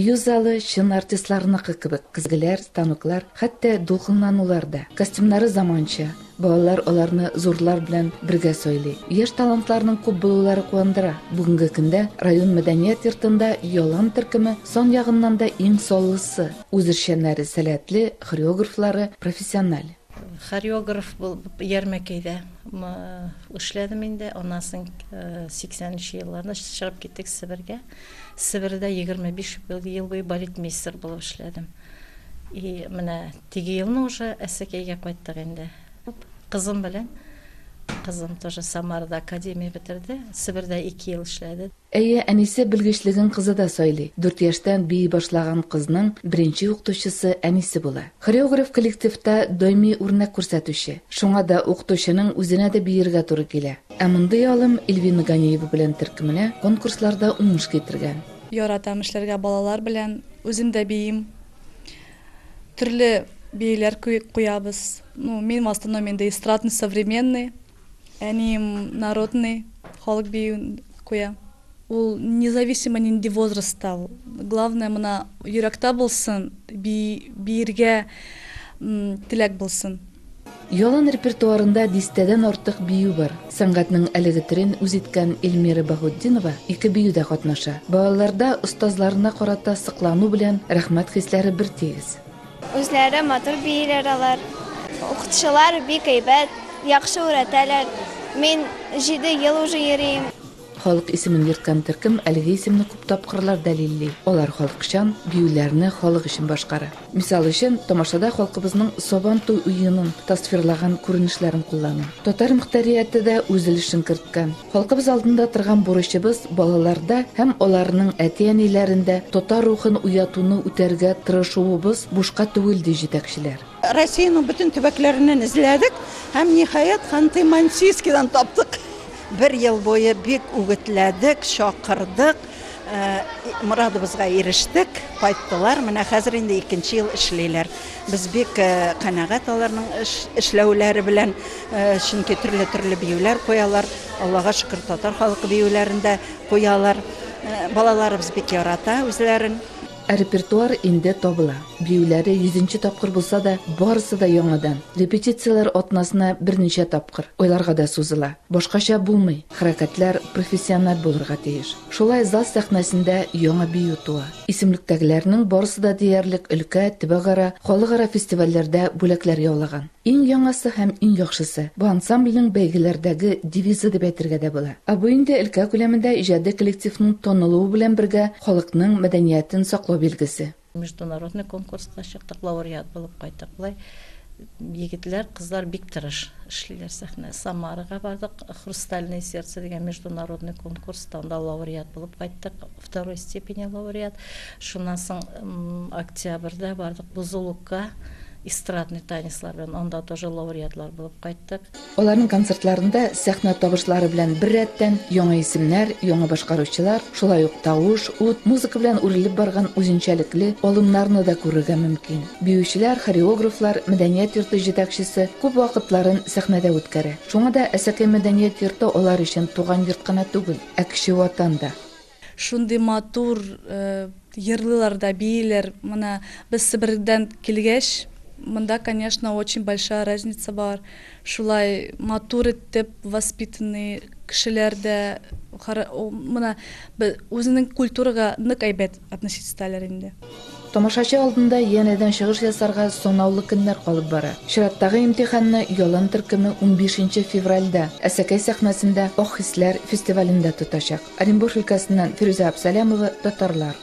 Бию залы чын артистларныкы кебек, көзгеләр, станоклар, хәтта дулкынланулар да. Костюмнары заманча. Балалар аларны зурлар белән бергә сайлый. Яшь талантларның күп булулары куандыра. Бүгенге көндә район мәдәният йортында Ялан төркеме сан ягыннан да иң саллысы. Үзешчәннәре сәләтле, хореографлары профессиональ. Хореограф булып Ярмәкәйдә эшләдем инде. Аннан соң 80 нче елларда чыгып киттек Себергә. Себердә 25 ел буе балетмейстер булып эшләдем. И менә теге елны уже Әсәкәйгә кайттык инде. Кызым белән. Кызым тоже Самарада академия бетерде. Себердә 2 ел эшләде. Әйе, әнисе белгечлеген кызы да сайлый. Дүрт яшьтән бии башлаган кызның беренче укытучысы әнисе була. Хореограф коллективта даими үрнәк күрсәтүче. Шуңа да укытучының үзенә дә биергә туры килә. Ә мондый алым Эльвина Ганиева белән төркеменә конкурсларда уңыш китергән. Яратам эшләргә балалар белән. Үзем дә биим. Төрле биюләр куябыз. Ну, мин в основном инде эстрадный, современный. Әнием народный, халык биюен куя. Ул независимо нинди возрастта ул. Главное, мына йөрәктә булсын, биергә теләк булсын. Ялан репертуарында дистәдән артык бию бар. Сәнгатьнең әлеге төрен үз иткән Эльмира Баһутдинова ике биюдә катнаша. Балаларда остазларына карата соклану белән рәхмәт хисләре бертигез. Үзләре матур бииләр алар. Укытучылар бик әйбәт, яхшы үрәтәләр. Мин җиде ел уже йөрим. Халык исемен йөрткән төркем әлеге исемне күп тапкырлар дәлилли. Алар халыкчан, биюләрне халык өчен башкара. Мисал өчен, тамашада халкыбызның Сабан туй уенын тасвирлаган күренешләрен куллану. Татар мөхтәрияте дә үз өлешен керткән. Халкыбыз алдында торган бурычыбыз, балаларда һәм аларның әти-әниләрендә татар рухын уятуны үтәргә тырышуыбыз бушка түгел, ди җитәкчеләр. Россиянең бөтен төбәкләреннән эзләдек һәм, ниһаять, Ханты-Мансийскидан таптык. Бер ел буе бик үгетләдек, чакырдык, морадыбызга ирештек, кайттылар. Менә хәзер инде икенче ел эшлиләр. Без бик канәгать аларның эшләүләре белән, чөнки төрле-төрле биюләр куялар. Аллага шөкер, татар халкы биюләрен дә куялар. Балаларыбыз бик ярата үзләрен. Ә репертуар инде табыла. Биюләре йөзенче тапкыр булса да, барысы да яңадан. Репетицияләр атнасына берничә тапкыр, айларга да сузыла. Башкача булмый, хәрәкәтләр профессиональ булырга тиеш. Шулай зал сәхнәсендә яңа бию туа. Исемлектәгеләрнең барысы да диярлек өлкә, төбәкара, халыкара фестивальләрдә бүләкләр яулаган. Иң яңасы һәм иң яхшысы, бу ансамбльнең бәйгеләрдәге девизы дип әйтергә дә була. Ә бу инде өлкә күләмендә иҗади коллективның танылуы белән бергә халыкның мәдәниятен саклау билгесе. Международный конкурска чыктык, лауреат булып кайттык. Болай егетләр, кызлар бик тырыш эшлиләр сәхнә. Самарага бардык, Хрустальное сердце дигән международный конкурста, анда лауреат булып кайттык, второй степени лауреат. Шуннан соң октябрьдә бардык Бузулукка. Эстрадный танецлар белән анда тоже лауреатлар булып кайттык. Аларның концертларында сәхнә табышлары белән беррәттән яңа исемнәр, яңа башкаручылар, шулай ук тавыш, ут, музыка белән үрелеп барган үзенчәлекле алымнарны да күрергә мөмкин. Биючеләр, хореографлар, мәдәният йорты җитәкчесе күп вакытларын сәхнәдә үткәрә. Шуңа да Әсәкәй мәдәният йорты алар өчен туган йорт кына түгел, ә кече ватан да. Шундый матур йырлыйлар да, бииләр. Менә без Себердән килгәч, монда, конечно, очень большая разница бар. Шулай матур итеп воспитанный кешеләр дә, менә үзенең культурага нык әйбәт относиться итәләр инде. Тамашачы алдында янәдән чыгыш ясарга санаулы көннәр калып бара. Чираттагы имтиханны Ялан төркеме унбишенче февральдә Әсәкәй сәхнәсендә Ак хисләр фестивалендә тотачак. Оренбург өлкәсеннән Фирүзә Абсалямова, Татарлар.